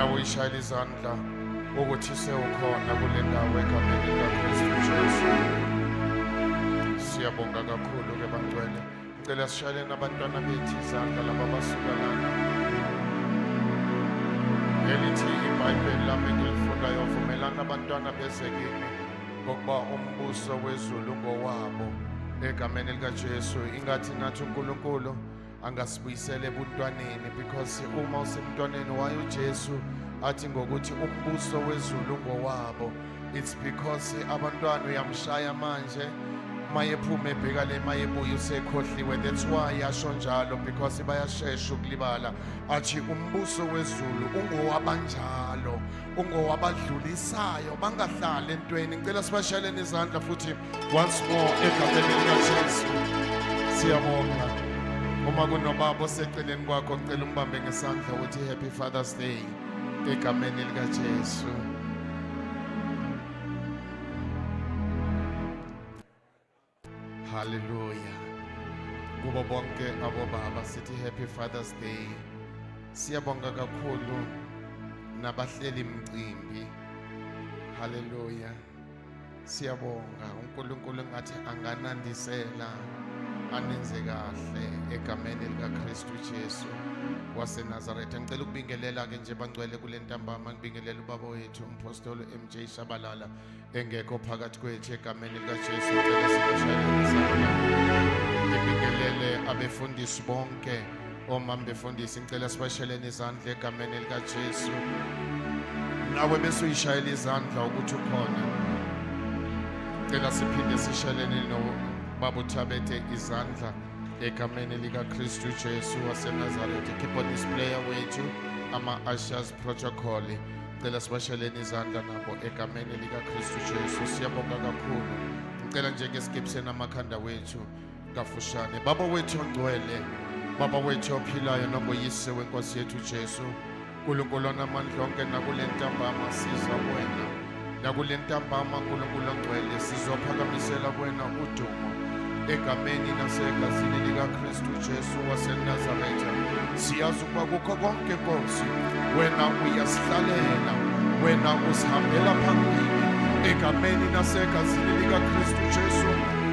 Nawe uyishayela izandla ukuthi sewukhona kule ndawo egameni likaKristu Jesu. Siyabonga kakhulu ke bangcwele. Ngicela sishayeleni abantwana bethu izandla laba basuka lana. Elithi iBhayibheli lami engilifundayo, vumelani abantwana beze kimi ngokuba umbuso wezulu ngowabo egameni likaJesu. Ingathi nathi uNkulunkulu angasibuyisela ebuntwaneni, because uma usemntwaneni waye uJesu athi ngokuthi umbuso wezulu ngowabo, it's because abantwana uyamshaya manje mayephuma ebheka le, mayebuya usekhohliwe. That's why yasho njalo, because bayashesha ukulibala. Athi umbuso wezulu ungowabanjalo, ungowabadlulisayo, bangahlali entweni. Ngicela sibashayeleni izandla futhi once more egameni likaJesu. Siyabonga. Uma kunobaba oseceleni kwakho, ngicela umbambe ngesandla uthi happy Father's Day egameni likaJesu. Hallelujah. Kubo bonke abobaba sithi happy Father's Day. Siyabonga kakhulu nabahleli mcimbi. Hallelujah. Siyabonga uNkulunkulu ngathi anganandisela anenze kahle egameni likaKristu Jesu waseNazaretha. Ngicela ukubingelela ke nje bangcwele kule ntambama, ngibingelela ubaba wethu umpostoli MJ Shabalala engekho phakathi kwethu egameni likaJesu. Ngicela sikushayele izandla. Ngibingelele abefundisi bonke, omama befundisi, ngicela sibasheleni izandla egameni likaJesu. Nawe bese uyishayela izandla ukuthi ukhona. Ngicela siphinde sishelene nobaba uThabethe izandla egameni likaKristu Jesu waseNazaretha. Keyboardist player wethu, ama-ushers protocol, ngicela sibasheleni izandla nabo egameni likaKristu Jesu. Siyabonga kakhulu. Ngicela nje ke sikipseni amakhanda wethu kafushane. Baba wethu ongcwele, Baba wethu ophilayo nongoyise wenkosi yethu Jesu, Nkulunkulu onamandla onke, nakule ntambama sizwa kuwena. Nakule ntambama Nkulunkulu ongcwele sizophakamisela kuwena udumo egameni nasegazini likaKristu Jesu waseNazaretha. Siyazi ukuba kukho konke Nkosi wena uyasihlalela, wena usihambela phambili egameni nasegazini likaKristu Jesu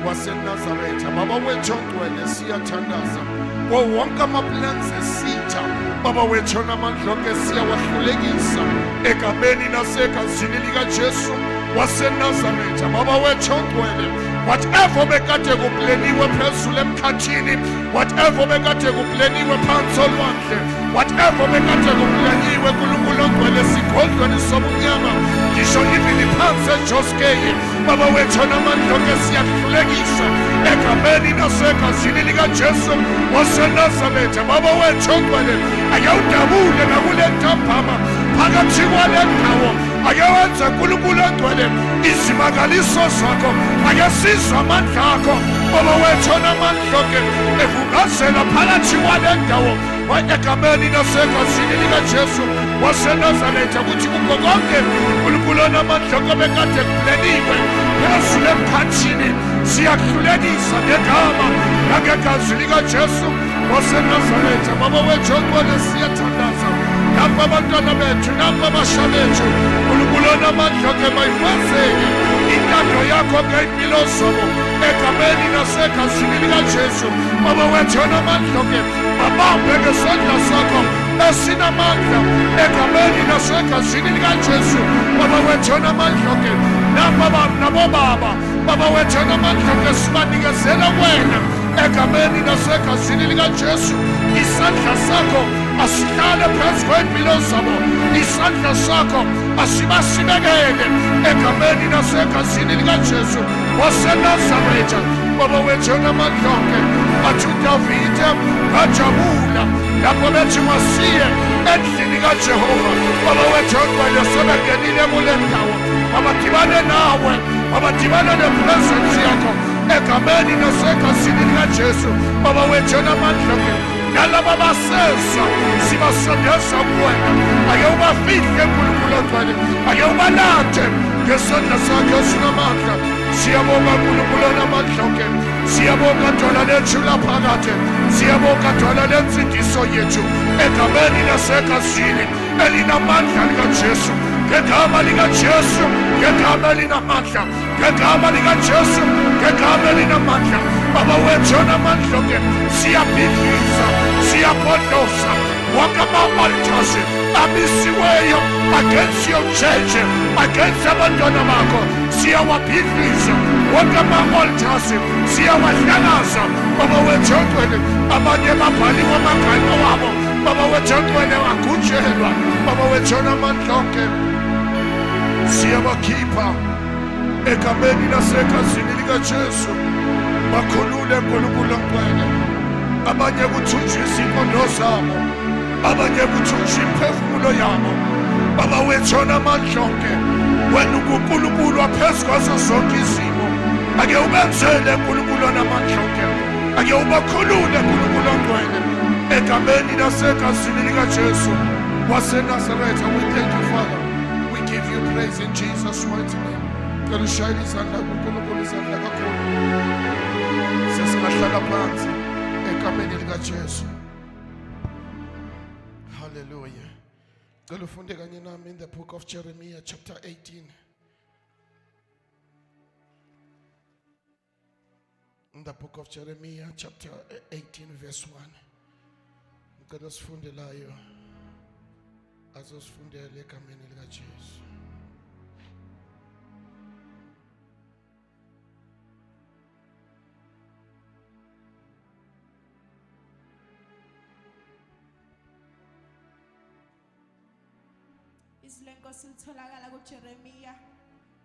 waseNazaretha. Baba wethu ongcwele, siyathandaza kuwo wonke ama-plans esitha, Baba wethu onamandla onke, siyawahlulekisa egameni nasegazini likaJesu waseNazaretha. Baba wethu ongcwele, whatever bekade kupleniwe phezulu emkhathini, whatever bekade kupleniwe phansi olwandle, whatever bekade kupleniwe Nkulunkulu ongcwele esigodlweni sobumnyama, ngisho even phansi eJoskeyi, Baba wethu onamandla onke, siyahlulekisa egameni nasegazini likaJesu waseNazaretha. Baba wethu ongcwele, ake udabule nakule ntambama phakathi kwale ndawo, ake wenze Nkulunkulu ongcwele izimangaliso zakho, ake sizwe amandla akho Baba wethu onamandla onke evungazela phakathi kwale ndawo egameni nasegazini likaJesu waseNazaretha, ukuthi kukho konke Nkulunkulu onamandla onke bekade kupleniwe phezulu emkhathini, siyakuhlulekisa ngegama nangegazi likaJesu waseNazaretha. Baba wethu ongcwele, siyathandaza nampa abantwana bethu, nampa abasha bethu, Nkulunkulu onamandla onke, mayifezeke intando yakho ngey'mpilo zabo egameni nasegazini likaJesu. Baba wethu onamandla onke, babambe ngesandla sakho esinamandla egameni nasegazini likaJesu. Baba wethu onamandla onke, nabobaba, Baba wethu onamandla onke, sibanikezela kuwena egameni nasegazini likaJesu. Isandla sakho asihlale phezu kwey'mpilo zabo, isandla sakho asibasibekele egameni nasegazini likaJesu waseNazaretha. Baba wethu onamandla onke, athi uDavide ngajabula lapho bethi masiye endlini kaJehova. Baba wethu ongcwele, sebengenile kule ndawo, mabadibane nawe, mabadibane nepresence yakho egameni nasegazini likaJesu. Baba wethu onamandla onke, nalaba baseza sibasondeza kuwena, ake ubafihle Nkulunkulu ongcwele, ake ubalande ngesandla sakhe esinamandla Siyabonga Nkulunkulu onamandla onke. Siyabonga Dwala lethu laphakade. Siyabonga Dwala lensindiso yethu egameni lasegazini elinamandla likaJesu. Ngegama likaJesu, ngegama elinamandla, ngegama likaJesu, ngegama elinamandla. Baba wethu onamandla onke, siyabhidliza, siyabhodloza wonke ama-altars amisiweyo against your church, against abantwana bakho, siyawabhidliza wonke ama-altars, siyawahlakaza. Baba wethu ongcwele, abanye babhaliwe amagama wabo. Baba wethu ongcwele, wagutshelwa. Baba wethu onamandla onke, siyabakhipha egameni lasegazini likaJesu. Bakhulule Nkulunkulu ongcwele. Abanye kuthunjwa izinkondo zabo, abanye kuthunjwa imiphefumulo yabo. Baba wethu onamandla onke, wena unguNkulunkulu waphezu kwazo zonke izimo. Ake ubenzele Nkulunkulu onamandla onke, ake ubakhulule Nkulunkulu ongcwele egameni lasegazini likaJesu waseNazaretha. We thank you, Father. We give you praise in Jesus' mighty name. Cela ushayele izandla kuNkulunkulu, izandla kakhulu. Sesingahlala phansi egameni likaJesu. Hallelujah. Cela ufunde kanye nami in the book of Jeremiah chapter 18. In the book of Jeremiah chapter 18 verse 1. Ngicela sifunde layo. Azosifundela egameni likaJesu. Izwi lenkosi litholakala kuJeremiya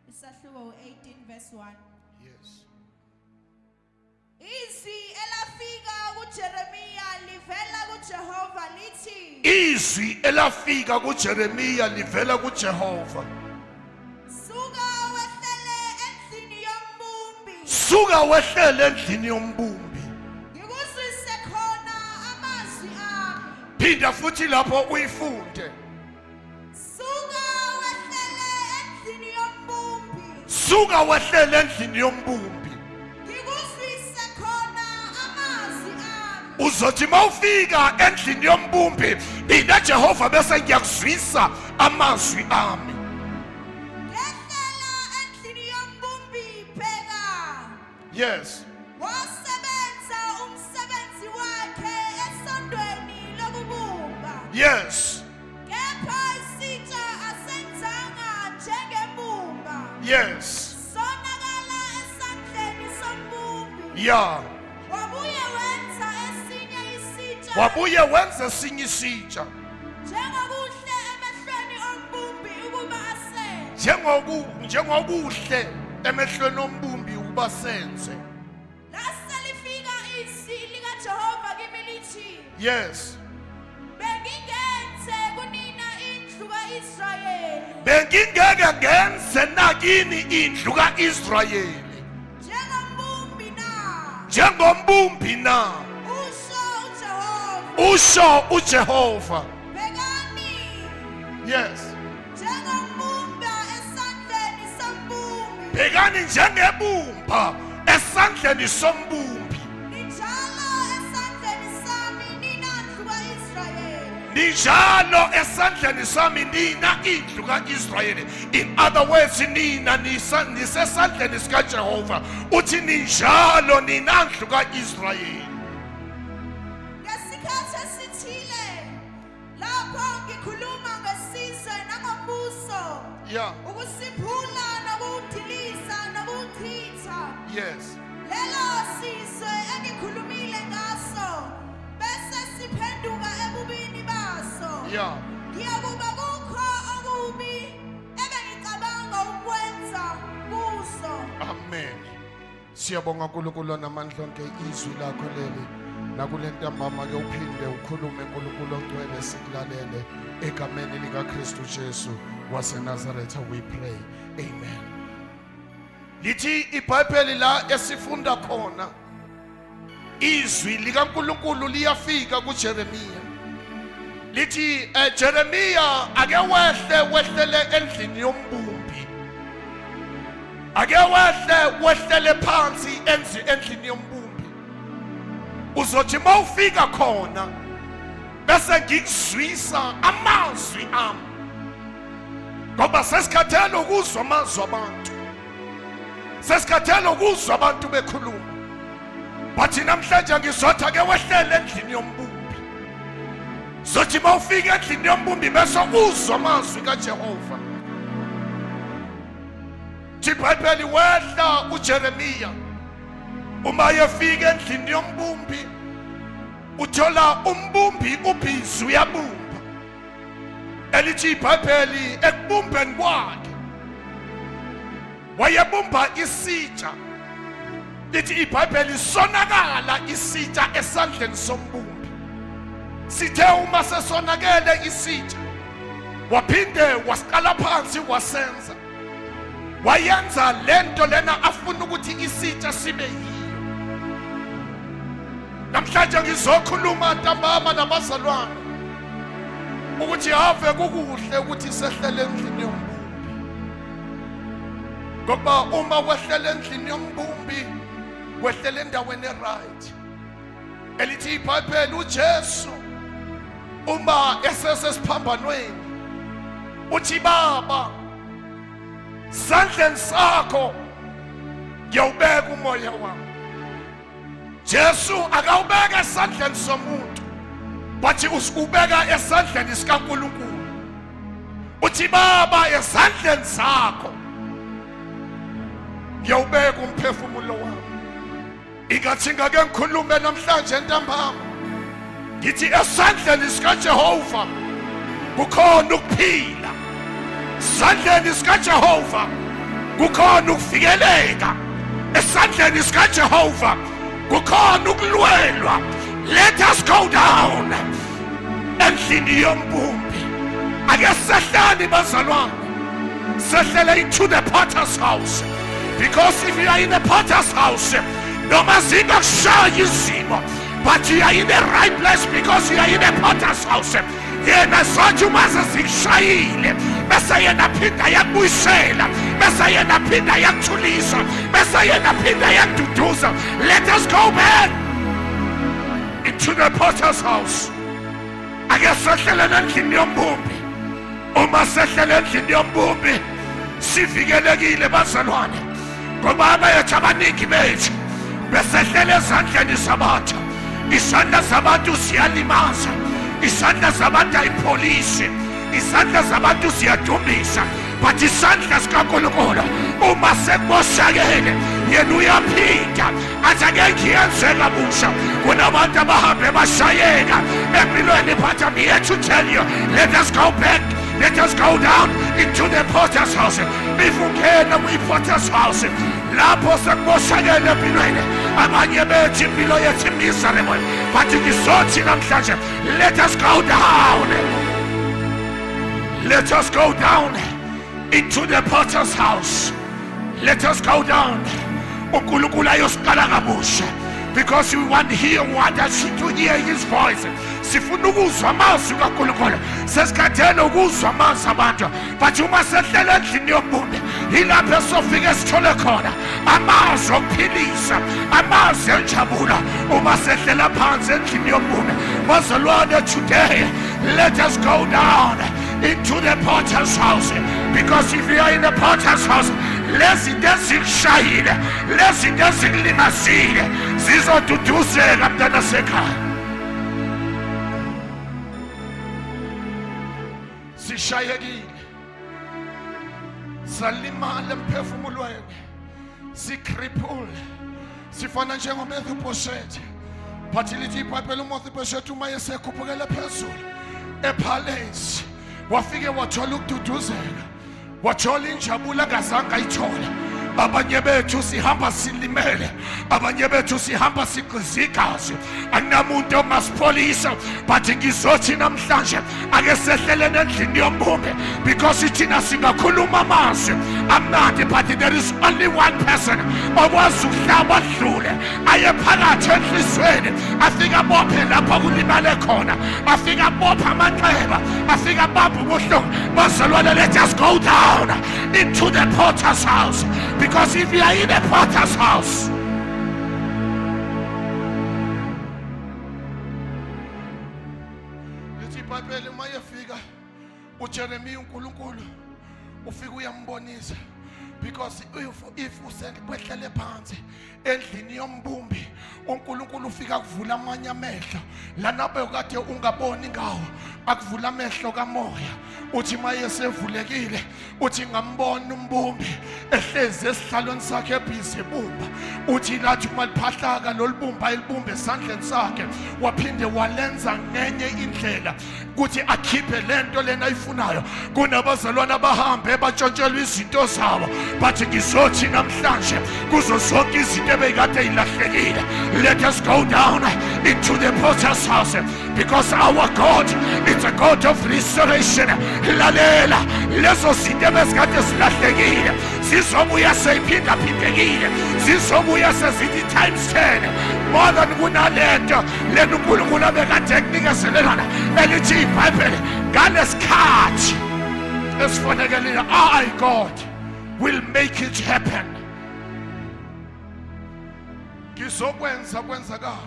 isahluko 18 verse 1. Yes. Izwi elafika kuJeremiya livela kuJehova lithi: Izwi elafika kuJeremiya livela kuJehova. Suka wehlele endlini yombumbi. Suka wehlele endlini yombumbi. Ngikuzwise khona amazwi ami. Phinda futhi lapho uyifunde. Suka wehlele endlini yombumbi. Suka wehlele endlini yombumbi. Ngikuzwise khona amazwi ami. Uzothi mawufika endlini yombumbi, mina Jehova bese ngiyakuzwisa amazwi ami. Ngehlela endlini yombumbi, bheka. Yes. Wasebenza umsebenzi wakhe esondweni lokubumba. Yes. Kepha isitsha asenzanga njengembumba. Yes. Sonakala esandleni sombumbi. Yeah. Wabuye wenza esinye isitsha. Wabuye wenza esinye isitsha. Njengokuhle emehlweni ombumbi ukuba asenze. Njengokuhle emehlweni ombumbi ukuba senze. Lase lifika izwi likaJehova kimi lithi: Yes. Bengingenze kunina indlu kaIsrayeli. Bengingeke ngenze nakini indlu kaIsrayeli. Njengombumbi na? Njengombumbi na? Usho uJehova. Usho uJehova. Bhekani. Yes. Njengombumba esandleni sombumbi. Bhekani njengebumba esandleni sombumbi. Ninjalo esandleni sami nina ndlu kaIsrayeli. Ninjalo esandleni sami nina indlu kaIsrayeli. In other words, nina nisesandleni sikaJehova. Uthi ninjalo nina ndlu kaIsrayeli. Ngesikhathi esithile lapho ngikhuluma ngesizwe nangombuso. Yeah. Ukusiphula nokuwudiliza nokuwuchitha. Yes. Lelo sizwe engikhulumile ngaso bese siphenduka ebubini baso. Yeah. Ngiyakuba kukho okubi ebengicabanga ukwenza kuso. Amen. Siyabonga uNkulunkulu onamandla onke, izwi lakho leli. Nakule ntambama ke uphinde ukhulume uNkulunkulu ongcwele, sikulalele egameni likaKristu Jesu waseNazaretha we pray. Amen. Lithi iBhayibheli la esifunda khona izwi likaNkulunkulu liyafika kuJeremiya. Lithi Jeremiya ake wehle wehlele endlini yombumbi. Ake wehle, wehlele phansi endlini yombumbi. Uzothi mawufika khona bese ngikuzwisa amazwi ami, ngoba sesikhathele ukuzwa amazwi abantu, sesikhathele ukuzwa abantu bekhuluma. But namhlanje ngizothi ake wehlele endlini yombumbi. Zothi mawufika endlini yombumbi bese uzwa amazwi kaJehova. IBhayibheli, wehla uJeremiya, uma efika endlini yombumbi uthola umbumbi ubhizi uyabumba. Elithi iBhayibheli, ekubumbeni kwakhe wayebumba isitsha. Lithi iBhayibheli, sonakala isitsha esandleni sombumbi. Sithe uma sesonakele isitsha, waphinde wasiqala phansi, wasenza, wayenza lento lena afuna ukuthi isitsha sibe yiyo. Namhlanje ngizokhuluma ntambama nabazalwane ukuthi ave kukuhle ukuthi sehlele endlini yombumbi, ngokuba uma wehlele endlini yombumbi wehlele endaweni eright. Elithi iBhayibheli, uJesu uma esesesiphambanweni uthi, "Baba, sandleni sakho ngiyawubeka umoya wami." Jesu akawubeka esandleni somuntu, but usubeka esandleni sikaNkulunkulu. Uthi, "Baba, esandleni sakho ngiyawubeka umphefumulo wami." Ingathi ngake ngikhulume namhlanje ntambama, ngithi esandleni sikaJehova kukhona ukuphila, esandleni sikaJehova kukhona ukuvikeleka, esandleni sikaJehova kukhona ukulwelwa. Let us go down endlini yombumbi. Ake sehlani bazalwane, sehlele into the potter's house, because if you are in the potter's house, noma zingakushaya izimo, but you are in the right place because you are in the potter's house. Yena sothi uma sezikushayile, bese yena phinda yakubuyisela, bese yena phinda yakuthulisa, bese yena phinda yakududuza. Let us go back into the potter's house. Ake sehlele endlini yombumbi. Uma sehlele endlini yombumbi sivikelekile bazalwane, ngoba abayethu abaningi bethu besehlele ezandleni zabantu. Izandla zabantu ziyalimaza, izandla zabantu ayipholisi, izandla zabantu ziyadumbisa, but isandla sikaNkulunkulu uma sekumoshakele yena uyaphinda athi ake ngiyenze kabusha. Kunabantu abahambe bashayeka empilweni, but I'm here to tell you, let us go back. Let us go down into the potter's house. If ungena kwi-potter's house lapho sekumoshakele empilweni, abanye bethu impilo yethu miserable, but ngizothi namhlanje, let us go down. Let us go down into the potter's house. Let us go down. UNkulunkulu ayosiqala kabusha, because we want us to hear his voice. Sifuna ukuzwa amazwi kaNkulunkulu, sesikhathele ukuzwa amazwi abantu. But uma sehlele endlini yombumbi, yilapho esofike sithole khona amazwi okuphilisa, amazwi enjabulo, uma sehlela phansi endlini yombumbi. Bazalwane, today let us go down into the potter's house, because if you are in the potter's house, lezi zinto ezikushayile, lezi zinto ezikulimazile zizoduduzeka, mntana sekhaya. Sishayekile, salimala emphefumulweni, sicripple, sifana njengoMefiboshethi. But lithi iBhayibheli, uMefiboshethi uma esekhuphukele phezulu epalace, wafike wathola ukududuzeka, wathola injabulo angazange ayithola. Abanye bethu sihamba silimele, abanye bethu sihamba sigqiza igazi, akunamuntu ongasipholisa, but ngizothi namhlanje ake sehlelene endlini yombumbi, because thina singakhuluma amazwi amnandi, but there is only one person okwazi ukuhlaba adlule aye phakathi enhliziyweni, afike abophe lapho kulimale khona, afike abophe amanxeba, afike abambe ubuhlungu. Bazalwane, let us go down into the potter's house. Because if you are in a potter's house, lithi iBhayibheli uma yefika uJeremiya, uNkulunkulu ufika uyambonisa, because if usekwehlele phansi endlini yombumbi, uNkulunkulu ufika kuvula amanye amehlo lana bekade ungaboni ngawo, akuvula amehlo kamoya. Uthi maye sevulekile, uthi ngambona umbumbi ehlezi esihlalweni sakhe ebhizi ebumba. Uthi lathi uma liphahlaka lolubumba elibumba esandleni sakhe, waphinde walenza ngenye indlela ukuthi akhiphe lento lena ayifunayo. Kunabazalwane abahambe batshontshelwa izinto zabo, bathi ngizothi namhlanje kuzo zonke izinto ebeyikade ilahlekile, let us go down into the potter's house, because our God is a God of restoration. Lalela, lezo zinto ebezikade zilahlekile zizobuya seyiphindaphindekile, zizobuya sezithi times 10 more than kunalento lena uNkulunkulu abekade ekunikezelelana. Elithi iBhayibheli, ngalesikhathi esifanelekile, I, God, will make it happen. Ngizokwenza kwenzakala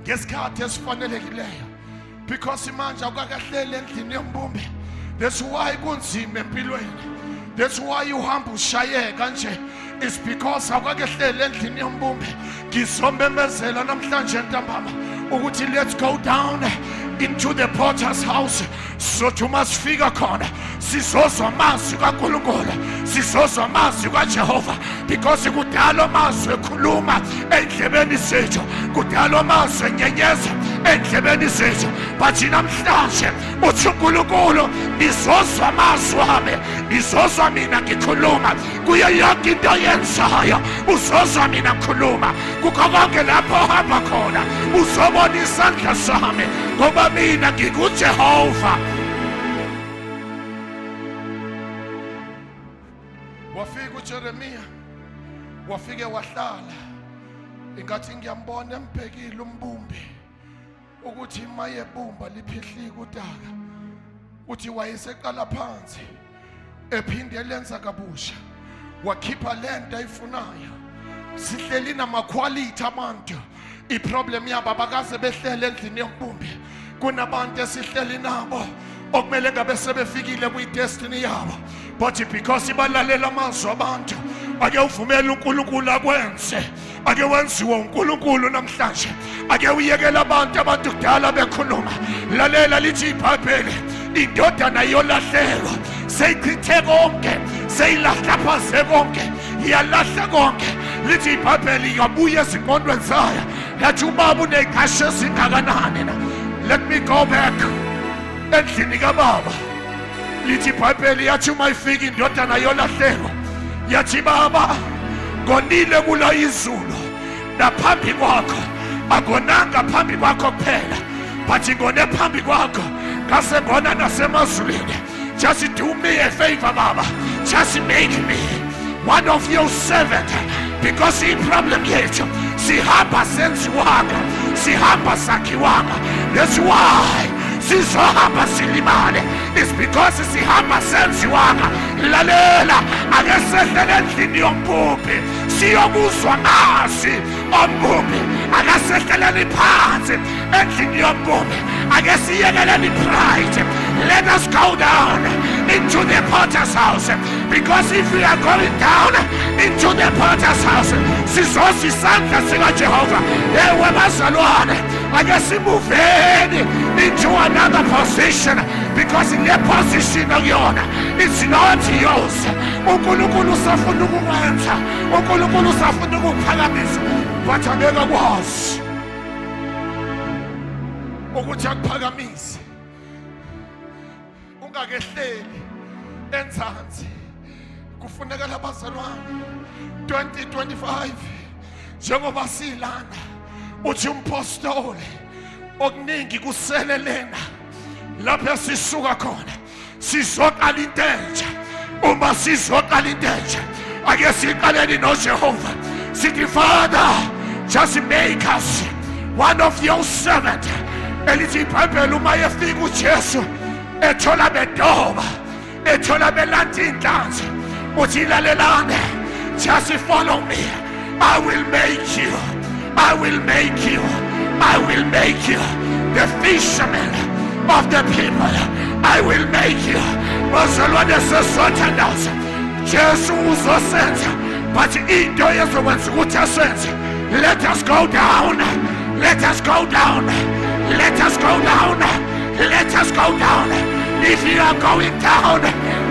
ngesikhathi esifanelekileyo, because manje awukakahleli endlini yombumbi. That's why kunzima empilweni, that's why uhamba ushayeka nje, is because awukakehleli endlini yombumbi. Ngizomemezela namhlanje ntambama ukuthi let's go down into the potter's house. Sothi uma sifika khona sizozwa amazwi kaNkulunkulu, sizozwa amazwi kaJehova, because kudala amazwi ekhuluma endlebeni zethu, kudala amazwi enyenyeza endlebeni zethu, but namhlanje uthi uNkulunkulu, nizozwa amazwi ami, nizozwa mina ngikhuluma. Kuyo yonke into oyenzayo uzozwa mina ngikhuluma, kukho konke lapho ohamba khona uzobona isandla sami, ngoba mina ngikuJehova. Wafika uJeremiya, wafike wahlala, ingathi ngiyambona embhekile umbumbi ukuthi mayebumba liphihlika udaka. Uthi wayeseqala phansi ephinde lenza kabusha, wakhipha lento ayifunayo. Sihleli namakhwalithi abantu, iproblem yabo abakaze behlele endlini yombumbi. Kunabantu esihleli nabo okumele ngabe sebefikile kwi-destiny yabo, but because ibalalela amazwi abantu. Ake uvumele uNkulunkulu akwenze, ake wenziwe uNkulunkulu namhlanje, ake uyekele abantu kudala bekhuluma. Lalela, lithi iBhayibheli, indodana yolahleko seyichithe konke, seyilahlaphaze konke, iyalahla konke. Lithi iBhayibheli yabuya ezingqondweni zayo, yathi ubaba uney'qashi ezingakanani na? Let me go back endlini kababa. Lithi iBhayibheli, yathi uma ifika indodana yolahleko, yathi, baba, ngonile kula izulu naphambi kwakho. Agonanga phambi kwakho kuphela, but ngone phambi kwakho ngase ngona nasemazulwini. Just do me a favor, baba, just make me one of your servant, because i-problem yethu sihamba senziwanga, sihamba sakhiwanga. That's why sizohamba silimale, is because sihamba senziwanga. Lalela, ake sehlele endlini yombumbi siyokuzwa amazwi ombumbi. Akasehleleni phansi endlini yombumbi, ake siyekeleni pride. Let us go down into the potter's house, because if we are going down into the potter's house, sizozwa isandla sikaJehova. Ewe bazalwane, ake simuveni into another position, because le position okuyona, it's not yours. UNkulunkulu usafuna ukukwenza, uNkulunkulu usafuna ukukuphakamisa, but angeke akwazi ukuthi akuphakamise ungakehleli enzansi. Kufuneka abazalwane, 2025 njengoba silana, uthi umpostoli okuningi kusele lena lapho esisuka khona, sizoqala into entsha. Uma sizoqala into entsha, ake siqaleni noJehova, sithi, Father, just make us one of your servant. Elithi iBhayibheli, uma efika uJesu ethola bedoba, ethola belanda inhlanzi, uthi, lalelane, Just follow me. I will make you. I will make you. I will make you the fisherman of the people. I will make you. Bazalwane, sesothandaza. Jesu uzosenza, but into ezokwenza ukuthi asenze, let us go down. Let us go down. Let us go down. Let us go down. If you are going down,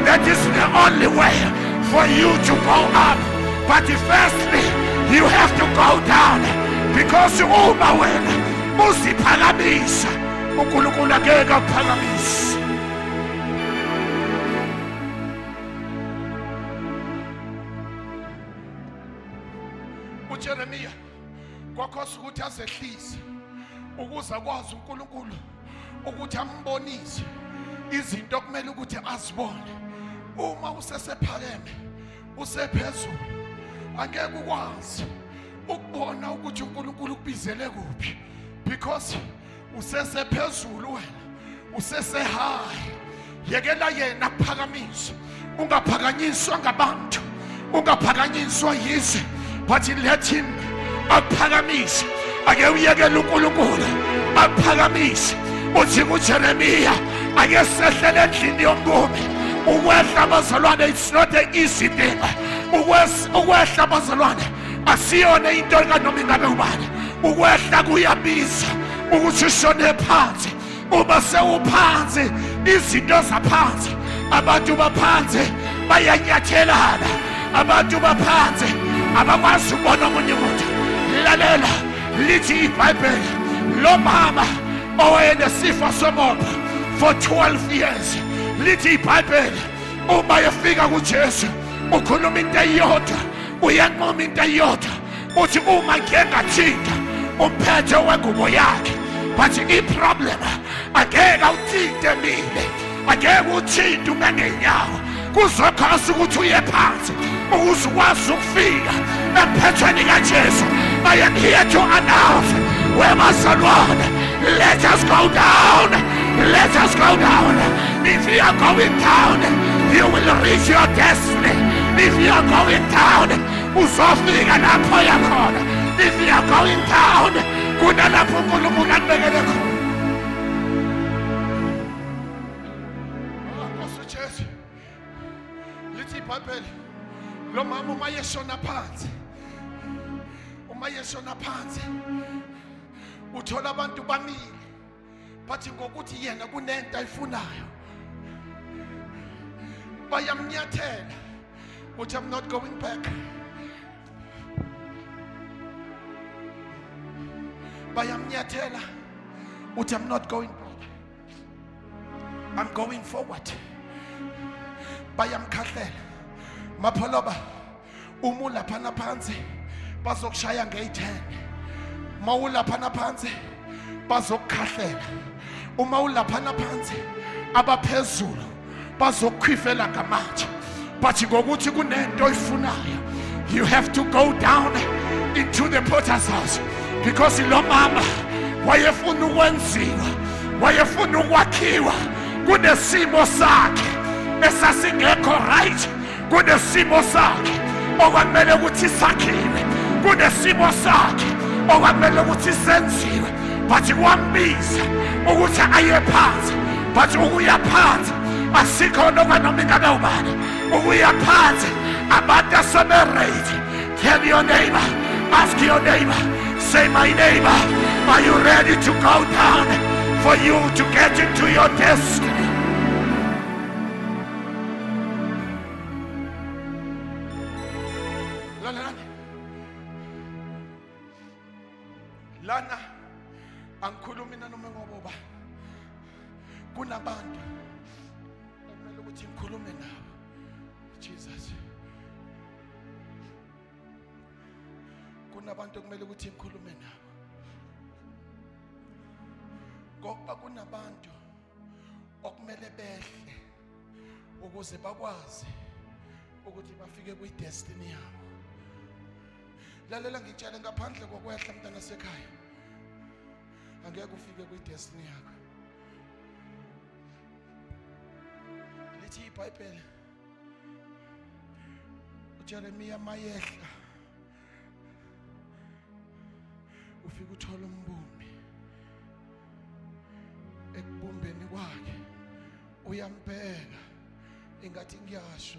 that is the only way for you to go up. But firstly, you have to go down, because uma wena uziphakamisa, uNkulunkulu angeke akuphakamise. uJeremiya kwakhosa ukuthi azehlise ukuze akwazi uNkulunkulu ukuthi ambonise izinto okumele ukuthi azibone. Uma usesephakeme, usephezulu, angeke ukwazi ukubona ukuthi uNkulunkulu ukubizele kuphi, because usesephezulu wena, usese-high. Yekela yena akuphakamise. Ungaphakanyiswa ngabantu, ungaphakanyiswa yize, but let him akuphakamise. Ake uyekele uNkulunkulu akuphakamise. Uthi kuJeremiya, ake sehlele endlini yombumbi. Ukwehla, bazalwane, it's not an easy thing. Ukwehla, bazalwane, asiyona into kanoma ingabe ubani. Ukwehla kuyabiza ukuthi ushone phansi. Uma sewuphansi, izinto zaphansi, abantu baphansi bayanyathelana, abantu baphansi abakwazi ukubona omunye umuntu. Lalela, lithi iBhayibheli, lo mama owayenesifo somopha for 12 years, lithi iBhayibheli, uma efika kuJesu ukhuluma into eyodwa, uyanqoma into eyodwa, uthi uma ngike ngathinta umphetho wengubo yakhe. But i-problem, angeke awuthinte mile, angeke uthinte ume ngenyawo, kuzokhasa ukuthi uye phansi ukuze ukwazi ukufika emphethweni kaJesu. I am here to announce, webazalwane, let us go down. Let us go down. If you are going down, you will reach your destiny. If you are going down, uzofika lapho yakhona. If you are going down, kunalapho uNkulunkulu akubekele khona. Ah, Nkosi Jesu. Lithi iBhayibheli, lo mama uma yeshona phansi, uma yeshona phansi, uthola abantu bamile, bathi ngokuthi yena kunento ayifunayo, bayamnyathela. Uthi, "I'm not going back." Bayamnyathela, uthi, "I'm not going back, I'm going forward." Bayamkhahlela. Mapholoba, uma ulaphana phansi bazokushaya ngeyi-10. Ma ulaphana phansi bazokukhahlela. Uma ulaphana phansi, abaphezulu bazokukhwifela ngamatshe. But ngokuthi kunento oyifunayo, you have to go down into the potter's house, because lo mama wayefuna ukwenziwa, wayefuna ukwakhiwa. Kunesimo sakhe esasingekho right, kunesimo sakhe okwakumele ukuthi sakhiwe, kunesimo sakhe okwakumele ukuthi senziwe, but kwambiza ukuthi aye phansi. But ukuya phansi asikhona okwanoma ingabe ubani. Ukuya phansi, abantu asebe-ready. Tell your neighbor, ask your neighbor, say, "My neighbor, are you ready to go down for you to get into your destiny?" Lalelani lana, angikhulumi nanoma ngoba kunabantu ekumele ukuthi ngikhulume nabo. Jesus, kunabantu okumele ukuthi ngikhulume nabo, ngokuba kunabantu okumele behle ukuze bakwazi ukuthi bafike kwi-destiny yabo. Lalela, ngitshele, ngaphandle kokwehla, mntana sekhaya, angeke ufike kwi-destiny yakho. Lithi iBhayibheli, uJeremiya mayehla ufika uthola umbumbi ekubumbeni kwakhe uyambheka ingathi ngiyasho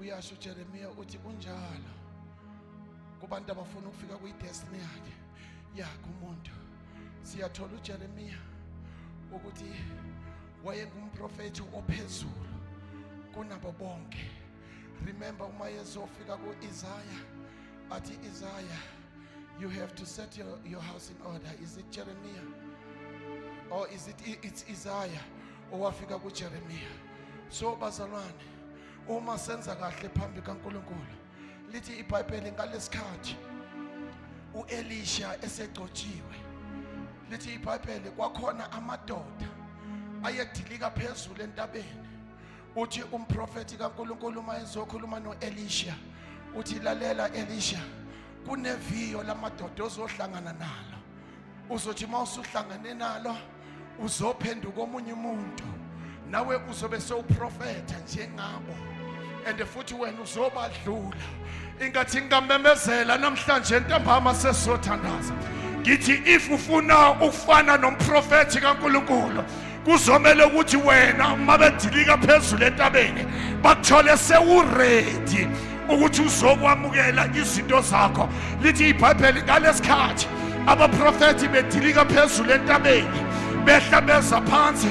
uyasho uJeremiya uthi kunjalo kubantu abafuna ukufika kwi-destiny yakhe yakhe umuntu. Siyathola uJeremiya ukuthi wayengumprofethi ophezulu kunabo bonke. Remember uma yezofika ku-Isaiah athi, "Isaiah, you have to set your house in order." Is it Jeremiah or is it, it's Isaiah owafika kuJeremiah. So bazalwane, uma senza kahle phambi kaNkulunkulu, lithi iBhayibheli ngalesikhathi uElisha esegcotshiwe, lithi iBhayibheli kwakhona amadoda ayedilika phezulu entabeni. Uthi umprofeti kaNkulunkulu uma ezokhuluma noElisha uthi, "Lalela Elisha, kuneviyo lamadoda ozohlangana nalo. Uzothi mawusuhlangane nalo uzophenduka omunye umuntu, nawe uzobe sewuprofetha njengabo and futhi wena uzobadlula." Ingathi ngingamemezela namhlanje ntambama sesizothandaza, ngithi if ufuna ukufana nomprofethi kaNkulunkulu, kuzomele ukuthi wena uma bedilika phezulu entabeni bakuthole sewuready ukuthi uzokwamukela izinto zakho. Lithi iBhayibheli ngalesikhathi abaprofethi bedilika phezulu entabeni behla beza phansi,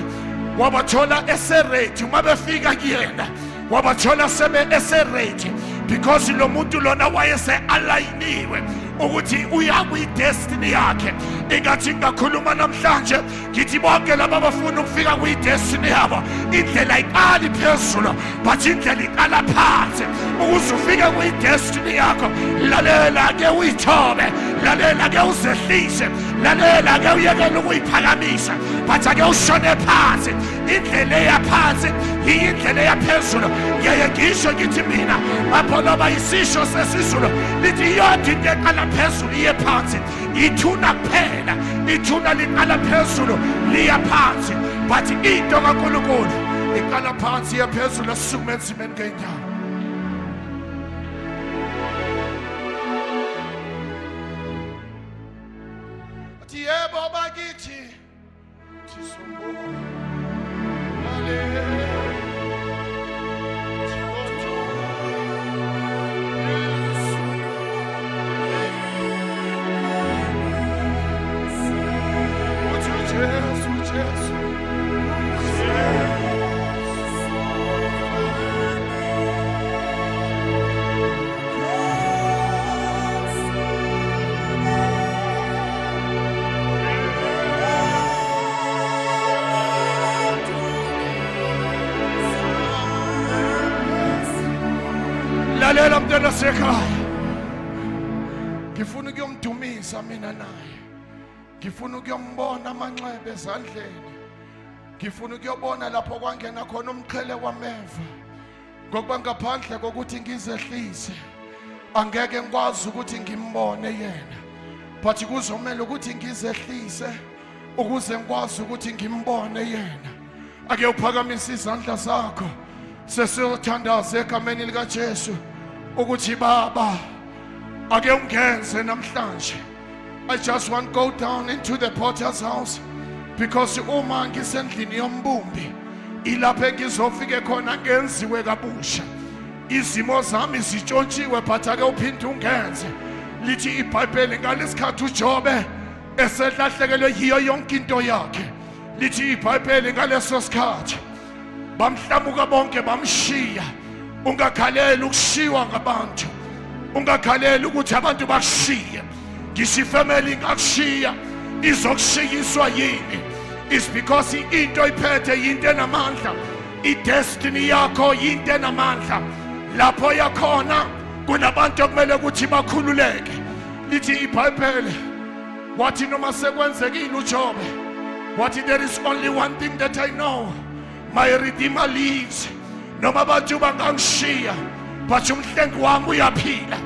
wabathola eseready. Uma befika kuyena wabathola sebe eseready because lo muntu lona wayese-alayiniwe ukuthi uya kwi-destiny yakhe. Ingathi ngingakhuluma namhlanje ngithi bonke laba abafuna ukufika kwi-destiny yabo, indlela iqali phezulu but indlela iqala phansi. Ukuze ufike kwi-destiny yakho, lalela ke, uyithobe, lalela ke, uzehlise, lalela ke, uyekele ukuyiphakamisa but ake ushone phansi. Indlela eya phansi yindlela eya phezulu. Ngiyaye ngisho ngithi mina apho loba isisho sesiZulu lithi iyodwa into eqala phezulu iye phansi, ithuna kuphela. Ithuna liqala phezulu liya phansi, but into kaNkulunkulu iqala phansi iye phezulu. Asisukume enzimeni ngeenyawo. Athi yebo bakithi, Jesu, Jesu, Jesu. Lalela mntwana sekhaya, ngifuna ukuyomdumisa mina naye, ngifuna ukuyombona amanxeba ezandleni, ngifuna ukuyobona lapho kwangena khona umqhele wameva, ngokuba ngaphandle kokuthi ngizehlise angeke ngikwazi ukuthi ngimbone yena, but kuzomela ukuthi ngizehlise ukuze ngikwazi ukuthi ngimbone yena. Ake uphakamise izandla zakho sesiyothandaza egameni likaJesu ukuthi, "Baba, ake ungenze namhlanje. I just want go down into the potter's house," because uma ngisendlini yombumbi ilapho engizofike khona ngenziwe kabusha. Izimo zami zitshontshiwe, but ake uphinde ungenze. Lithi iBhayibheli ngalesikhathi uJobe eselahlekelwe yiyo yonke into yakhe, lithi iBhayibheli ngaleso sikhathi bamhlamuka bonke, bamshiya. Ungakhaleli ukushiywa ngabantu, ungakhaleli ukuthi abantu bakushiye. Ngisho ifamily ingakushiya, izokushiyiswa yini? Is because into iphethe yinto enamandla. I-destiny yakho yinto enamandla. Lapho yakhona kunabantu okumele ukuthi bakhululeke. Lithi iBhayibheli wathi noma sekwenzekile uJobe wathi, "There is only one thing that I know, my redeemer lives. Noma abantu bangangishiya, but umhlengi wami uyaphila."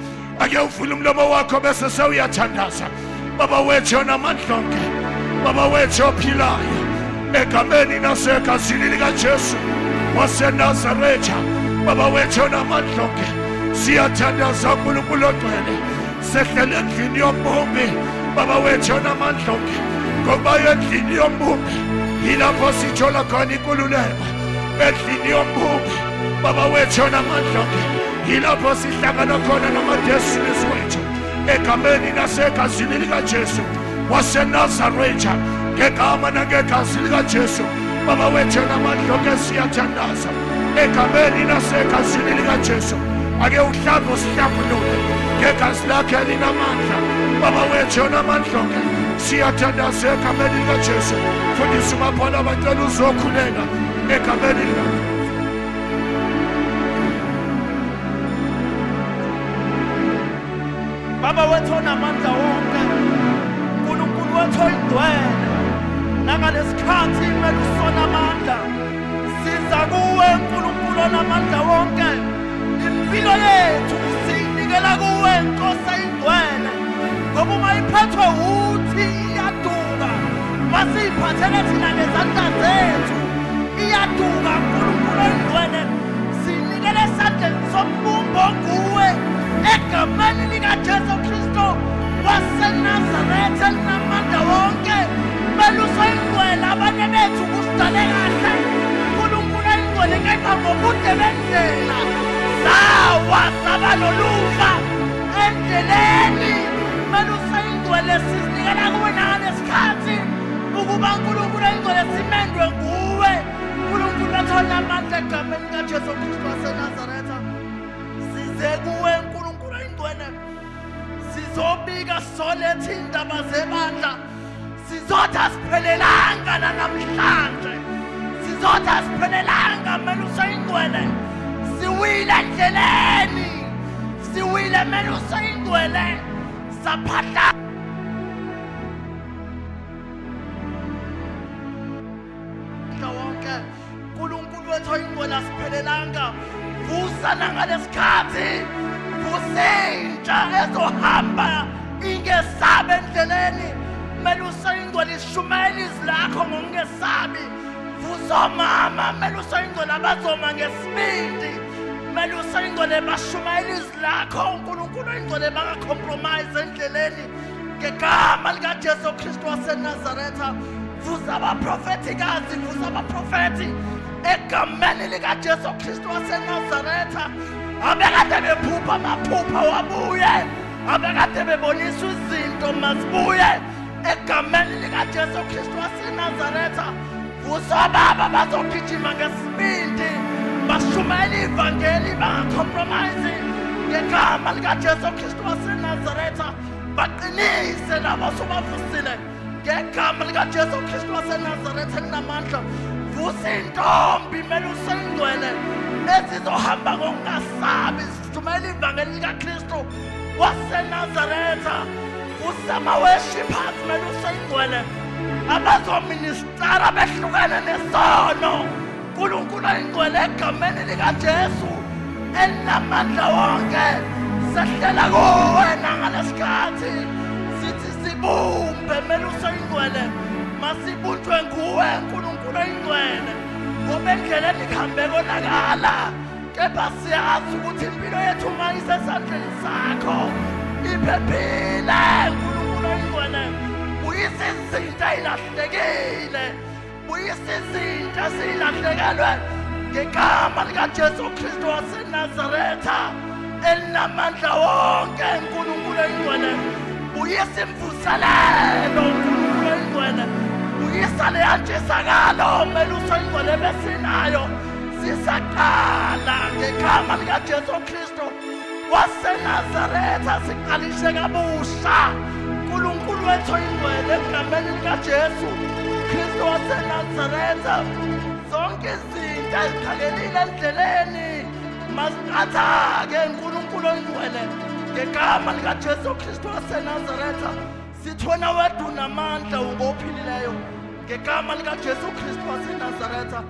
Ake uvule umlomo wakho bese sewuyathandaza. Baba wethu onamandla onke, Baba wethu ophilayo, egameni nasegazini likaJesu waseNazaretha, Baba wethu onamandla onke. Siyathandaza uNkulunkulu ogcwele, sehlele endlini yombumbi, Baba wethu onamandla onke, ngoba endlini yombumbi yilapho sithola khona inkululeko. Endlini yombumbi, Baba wethu onamandla onke, yilapho sihlangana khona nama-destinies wethu. Egameni nasegazini likaJesu waseNazaretha, ngegama nangegazi likaJesu, Baba wethu onamandla onke, siyathandaza egameni nasegazini likaJesu. Ake uhlambe usihlambulule ngegazi lakhe elinamandla, Baba wethu onamandla onke, siyathandaza egameni likaJesu. Fundisa umaphala abacela uzokhuleka egameni likaJesu. Baba wethu onamandla wonke, uNkulunkulu wethu oyingcwele, nangalesikhathi kumele usona amandla, siza kuwe uNkulunkulu onamandla wonke. Impilo yethu siyinikela kuwe Nkosi eyingcwele, ngoba uma iphethwe uthi iyaduka, masiyiphathele thina ngezandla zethu iyaduka. uNkulunkulu oyingcwele, siyinikele esandleni sombumbo nguwe egameni likaJesu Kristu waseNazaretha elinamandla wonke. Meluso ingcwele, abanye bethu kusidale kahle uNkulunkulu oyingcwele, kepha ngobude bendlela sawa saba nolufa endleleni. Meluso ingcwele, sizinikela kuwe nangalesikhathi ukuba uNkulunkulu oyingcwele simendwe nguwe uNkulunkulu wethu onamandla egameni likaJesu Kristu waseNazaretha. Size kuwe uNkulunkulu oyingcwele, sizobika soletha indaba zebandla, sizothi asiphelelanga namhlanje, sizothi asiphelelanga meluso ingcwele, siwile endleleni, siwile meluso ingcwele, saphahla wonke. uNkulunkulu wethu oyingcwele, asiphelelanga. Vusa nangalesikhathi, vusa intsha ezohamba ingesabi endleleni. Meluso ingcwele, ishumayela izwi lakho ngokungesabi. Vusa omama, meluso ingcwele, abazoma ngesibindi. Meluso ingcwele, bashumayela izwi lakho uNkulunkulu oyingcwele, bangacompromise endleleni ngegama likaJesu Kristu waseNazaretha. Vusa abaprofethikazi, vusa abaprofethi egameni likaJesu Kristu waseNazaretha. Abekade bephupha amaphupha wabuye, abekade beboniswa izinto mazibuye egameni likaJesu Kristu waseNazaretha. Vusa baba bazogijima ngesibindi, bashumayela ivangeli bangacompromise ngegama likaJesu Kristu waseNazaretha. Baqinise labo sobavusile ngegama likaJesu Kristu waseNazaretha elinamandla. Vusa intombi meluso ingcwele ezizohamba ngokungasabi zishumayela ivangeli likaKristu waseNazaretha. Vusa ama-worshippers meluso ingcwele abazoministara behlukene nesono. uNkulunkulu oyingcwele, egameni likaJesu elinamandla wonke, sehlela kuwe nangalesikhathi, sithi sibumbe meluso ingcwele, masibunjwe nguwe uNkulunkulu oyingcwele, ngoba endleleni kuhambe konakala, kepha siyazi ukuthi impilo yethu uma isesandleni sakho iphephile. uNkulunkulu oyingcwele, buyisa izinto ezilahlekile, buyisa izinto ezilahlekelwe ngegama likaJesu Kristu waseNazaretha elinamandla wonke. uNkulunkulu oyingcwele, buyisa imvuselelo. uNkulunkulu oyingcwele, buyisa leya ntshisakalo meluso ingcwele besinayo sisaqala ngegama likaJesu Kristu waseNazaretha. Siqalishe kabusha uNkulunkulu wethu oyingcwele egameni likaJesu Kristu waseNazaretha. Zonke izinto ezikhalelile endleleni maziqathake uNkulunkulu oyingcwele ngegama likaJesu Kristu waseNazaretha. Sithi wena wedwa unamandla, ungophilileyo ngegama likaJesu Kristu waseNazaretha.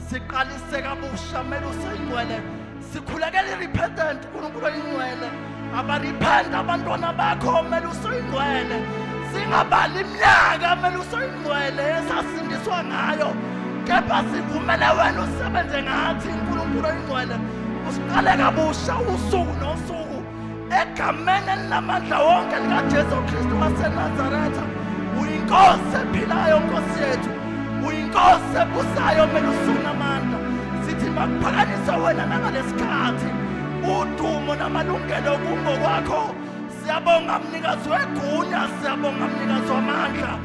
Siqalise kabusha meluso ingcwele, sikhulekela i-repentant uNkulunkulu oyingcwele, abarepent abantwana bakho meluso ingcwele, singabali iminyaka meluso ingcwele esasindiswa ngayo, kepha sivumele wena usebenze ngathi uNkulunkulu oyingcwele. Usiqale kabusha usuku nosuku egameni elinamandla wonke likaJesu Kristu waseNazaretha. Uyinkosi ephilayo, Nkosi yethu, uyinkosi ebusayo, mele usunamandla. Sithi makuphakanyiswe wena nangalesikhathi, udumo namalungelo kungokwakho. Siyabonga mnikazi wegunya, siyabonga mnikazi wamandla.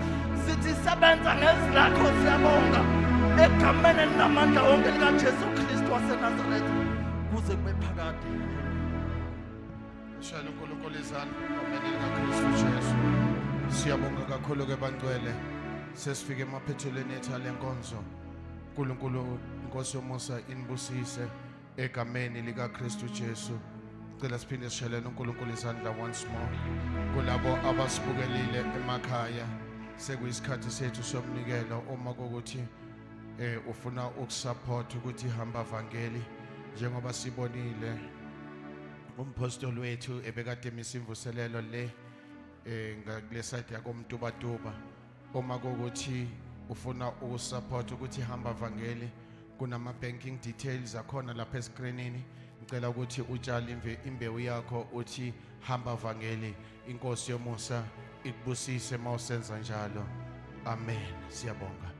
Sithi sebenza ngezwi lakho. Siyabonga egameni elinamandla wonke likaJesu Kristu waseNazaretha, kuze kube phakade. Shayela uNkulunkulu izandla egameni likaKristu Jesu. Siyabonga kakhulu ke bangcwele. Sesifike emaphethelweni ethu ale nkonzo. uNkulunkulu inkosi yomusa inibusise egameni likaKristu Jesu. Cela siphinde sishayelene uNkulunkulu izandla once more. Kulabo abasibukelile emakhaya, sekuyisikhathi sethu somnikelo. Uma kukuthi ufuna ukusupport ukuthi hamba vangeli, njengoba sibonile umpostoli wethu ebekade emisa imvuselelo le ngakule side yakoMtubatuba, uma kukuthi ufuna ukusupport ukuthi hamba vangeli, kunama banking details akhona lapha escreenini. Ngicela ukuthi utshale imbewu yakho, uthi hamba vangeli. Inkosi yomusa ikubusise mawusenza njalo. Amen. Siyabonga.